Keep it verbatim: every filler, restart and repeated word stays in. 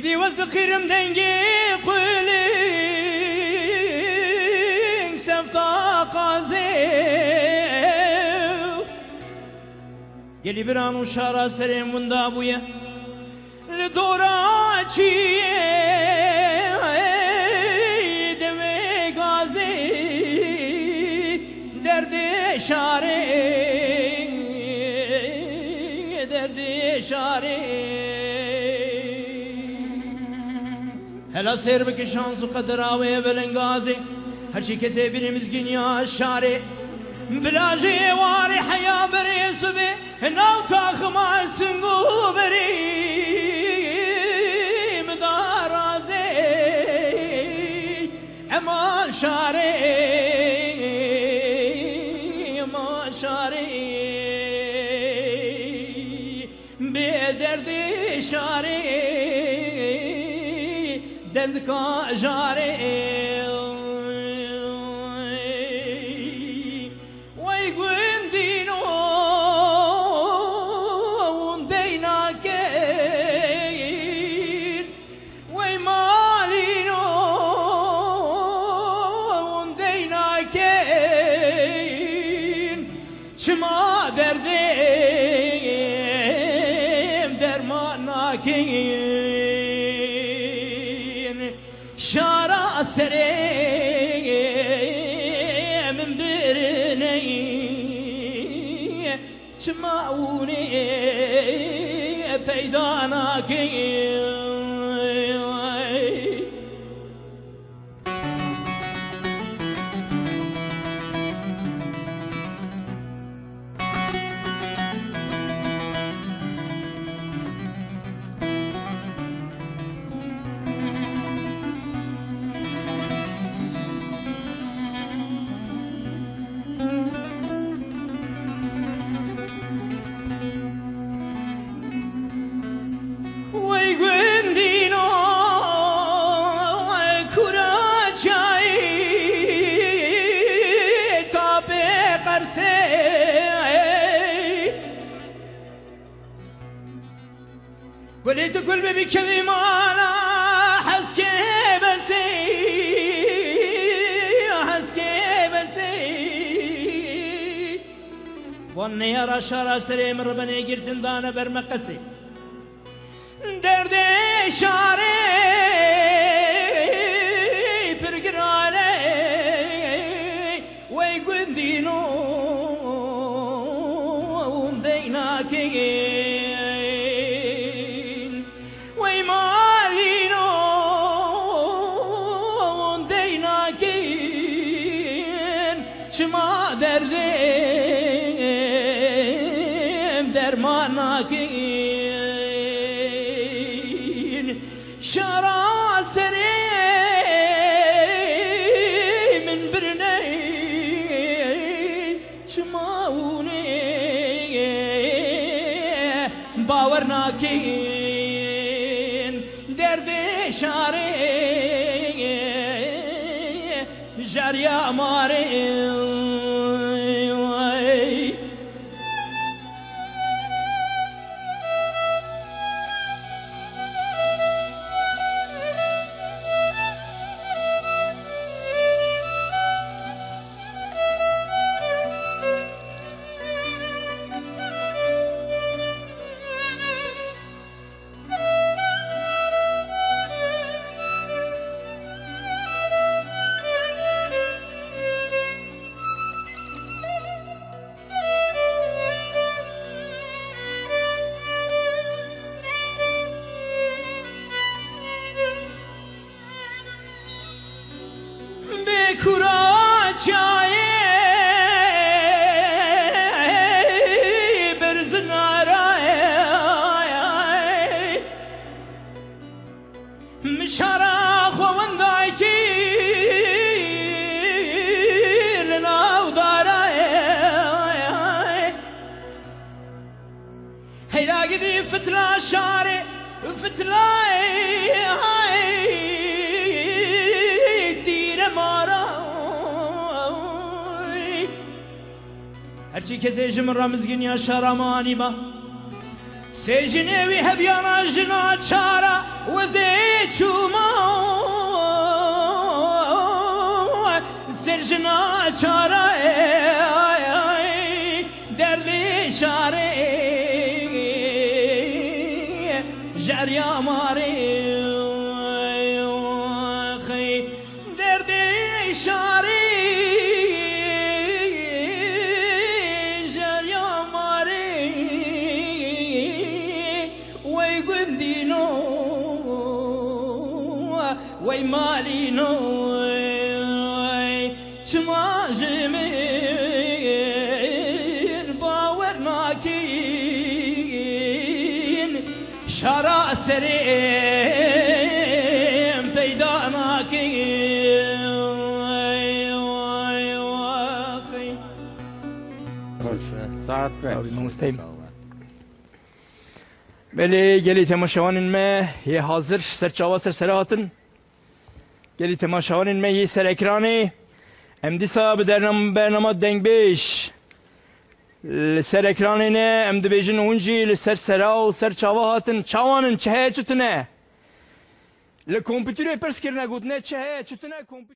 Dîwez diqîrim dengê qulîng sefta qazê. Gelî biran û şara serê winda bûye. Li dora çiyê devê gazê derdê şarê, derdê şarê. Hela sêr bike şans û qedera wê belengazê. Her çi kesê birî mizgîniya şarê. Bila jê êwarê heya berê subê. Nav taxima sing û berî min darazê. Ema şarê, ema şarê. Bê derdê şarê, dendika jarê. Wey gundîno, hûn dey nakin. Wey malîno, hûn dey nakin. Çima derdê min derman nakin? Şara serê min birine. Çima hûn ê peyda nakin? Wey gundîno kura çayî tapê qersê. Gulê tu gul bibî kevî mala heskê besê, heskê besê. Wan neyara şara serê min ribenê girtin dane ber me qesê. Derdê şarê pir girane, wey gundîno dey nakin. Wey malîno dey nakin, çima derdê min derman nakin? Şara serê min birine. Çima hûn ê bawer nakin? Derdê şarê jariya marê. Bi kura çayê birzinara. Min şara xwe winda kir li nav dara. Heyra gidî fitla şarê, fitlayê tîre mara. Her çi kesê ji min re mizgîniya şara me anî ba. Sê jinê wî hebiyana jina çara wezê çûma. Ser jina çara ey, derdê şarê jeriya marê xey. Derdê şarê jeriya marê wey gundîno, wey malîno. Çima ji min bawer nakin, şara serê peyda nakin. Saet be. Abi, mamosteyim. Belê gelî temaşevanên me yê hazir ser çava ser sere hatin. Gelî temaşevanên me yê ser ekranê. Em dîsa bi dernam-, bernama dengbêj li ser ekranê ne, em dibêjin hûn jî li ser sera û ser çava hatin. Çawan in, çi heye çi tune? Li kompîterê pirs kirine, gotine çi heye çi tune kompî-